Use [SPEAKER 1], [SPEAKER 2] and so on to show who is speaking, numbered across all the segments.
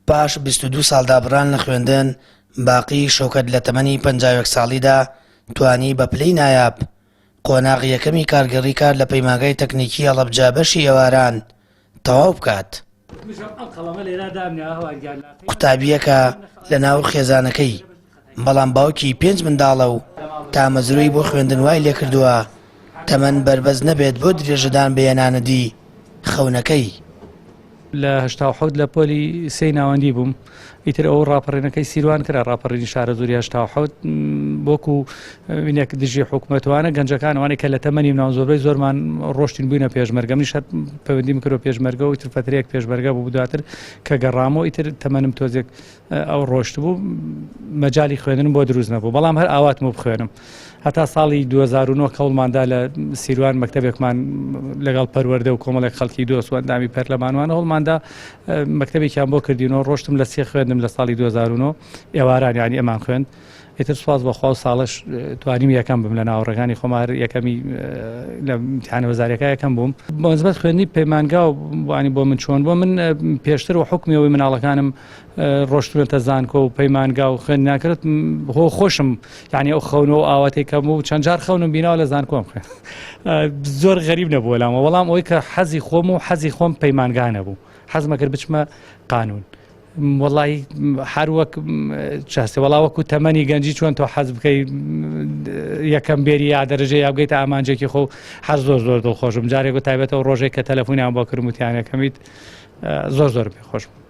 [SPEAKER 1] پاش 22 ساڵ دابڕان لە خوێندن، باقی شەوکەت لە تەمەنی 51 ساڵیدا توانی بە پلەی نایاب قۆناغی یەکەمی کارگێڕی کار لە پەیمانگای تەکنیکی هەڵەبجە بەشی ئێواران تەواو بکات. قوتابییەکە لە ناو خێزانەکەی، بەڵام باوکی پێنج منداڵە و تامەزرۆی بۆ خوێندن وای لێکردووە تەمەن بەربەست نەبێت بۆ درێژەدان بە هێنانەدی خەونەکەی.
[SPEAKER 2] لە 87 لە پۆلی سێی ناوەندی بووم ئیتر ئەو ڕاپەڕینەکەی سیروان کرا ڕاپەڕینی شارەزووری 87 وەکو وینێک دژی حکومەتوانە گەنجەکان ئەوانەی کە لە تەمەنی مناڵ زۆربەی زۆرمان ڕۆشتین بووینە پێشمەرگە منیش هەر پەیوەندیم کردوە پێشمەرگە و ئیتر فەترەیەک پێشمەرگە بوو دواتر کە گەڕامەوە ئیتر تەمەنم تۆزێک ئەو ڕۆشتبوو مەجالی خوێندنم بۆ دروست نەبوو بەڵام هەر ئاواتم و بخوێنم هەتا ساڵی 2009 کەوڵماندا لە سیروان مەکتەبێکمان لەگەڵ پەروەردە و کۆمەڵێک خەڵکی دۆست و ئەندامی پەرلەمانوانە هەوڵماندا مەکتەبێکیان بۆ کردینەوە ڕۆشتم لە سێ خوێندم لە ساڵی 2009 ئێواران یانی ئەمان خوێند ئیتر سوپاس بەخوا و ساڵش توانیم یەکەم بم لە ناوەڕەکانی خۆم هەر یەکەمی لە امتحانە وەزاریەکە یەکەم بووم بەنسبەت خوێندنی پەیمانگا و وانی بۆ من چۆن بۆ من پێشتر و حکمی ئەوەی مناڵەکانم ڕۆشتونەتە زانکۆ و پەیمانگا و خوێند ناکرێت هۆ خۆشم یعنی ئەو خەونەوە و ئاواتێک کەم و چەند جار خەونم بیناوە لە زانکۆم خوێن زۆر غەریب نەبووە لامەوە بەڵام ئەوەی کە حەزی خۆم و حەزی خۆم پەیمانگا نەبوو حەزمە کرد بچمە قانون وەڵی هەر وەک چاستێ وەڵا وەکو تەمەنی گەنجی چۆن تۆ حەز بکەی یەکەم بێری یا دەرەجە یا بگەیتە ئامانجێکی خۆ هەر زۆر زۆر دڵخۆشم جارێک و تایبەتەوە ڕۆژێک کە تەلەفۆنیان بۆ کردم وتیانەکەمیت زۆر زۆر پێ خۆش بوو.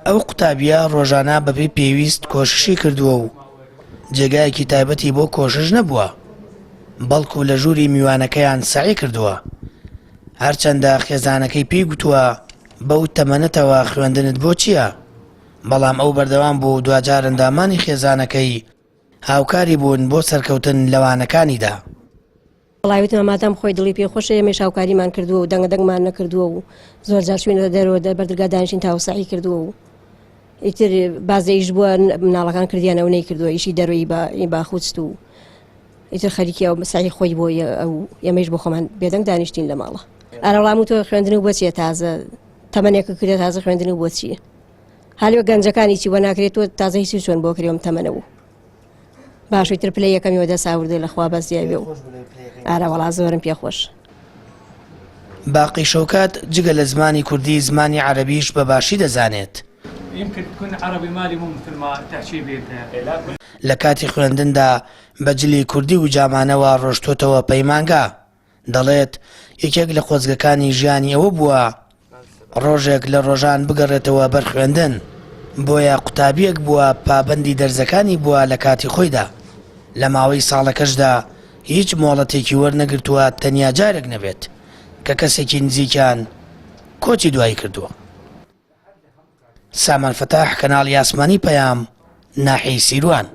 [SPEAKER 1] ئەو قوتابییە ڕۆژانە بەپێی پێویست کۆششی کردووە و جێگایەکی تایبەتی بۆ کۆشش نەبووە، بەڵکو لە ژووری میوانەکەیان سەعی کردووە. هەرچەندە خێزانەکەی پێی گوتووە بەو تەمەنەتەوە خوێندنت بۆ چییە؟ بەڵام ئەو بەردەوام بوو و دواجار ئەندامانی خێزانەکەی هاوکاری بوون بۆ سەرکەوتن لە وانەکانیدا.
[SPEAKER 3] وەڵای وتمان مادام خۆی دڵی پێ خۆشە ئێمەیش هاوکاریمان کردووە و دەنگە دەنگمان نەکردووە و زۆر جار چووینەتە دەرەوە دە بەردرگا دانیشتین تا سەعی کردووە و ئیتر بازە ئیش بووە مناڵەکان کردیانە و نەیکردووە ئیشی دەرەوەی بە باخوست و ئیتر خەریکی ئەو سەعی خۆی بۆ ئەو ئێمەیش بۆ خۆمان بێدەنگ دانیشتین لە ماڵە ئارە وەڵام تۆ خوێندن و بۆچیە تازە تەمەنێکە کردە تازە خوێندن و بۆچیە هەلوە گەنجەکانی چی بۆ ناکرێت تۆ تازە هیچ چۆن بۆ کرێم تەمەنە بوو باشی تر پلەی یەکەمی وەدەست هاوردێ لە خوا بەزیاوێ و ئارە وەڵا زۆرم پێ خۆش.
[SPEAKER 1] باقی شەوکەت جگە لە زمانی کوردی زمانی عەرەبیش بە باشی دەزانێت. لە کاتی خوێندندا بە جلی کوردی و جامانەوە ڕۆشتۆتەوە پەیمانگا. دەڵێت، یەکێک لە خۆزگەکانی ژیانی ئەوە بووە ڕۆژێک لە ڕۆژان بگەڕێتەوە بەر خوێندن، بۆیە قوتابییەک بووە پابەندی دەرزەکانی بووە لە کاتی خۆیدا، لە ماوەی ساڵەکەشدا هیچ مۆڵەتێکی وەرنەگرتووە تەنیا جارێک نەبێت کە کەسێکی نزیکیان کۆچی دوایی کردووە. سامان فەتاح، کەناڵی ئاسمانی پەیام، ناحیەی سیروان.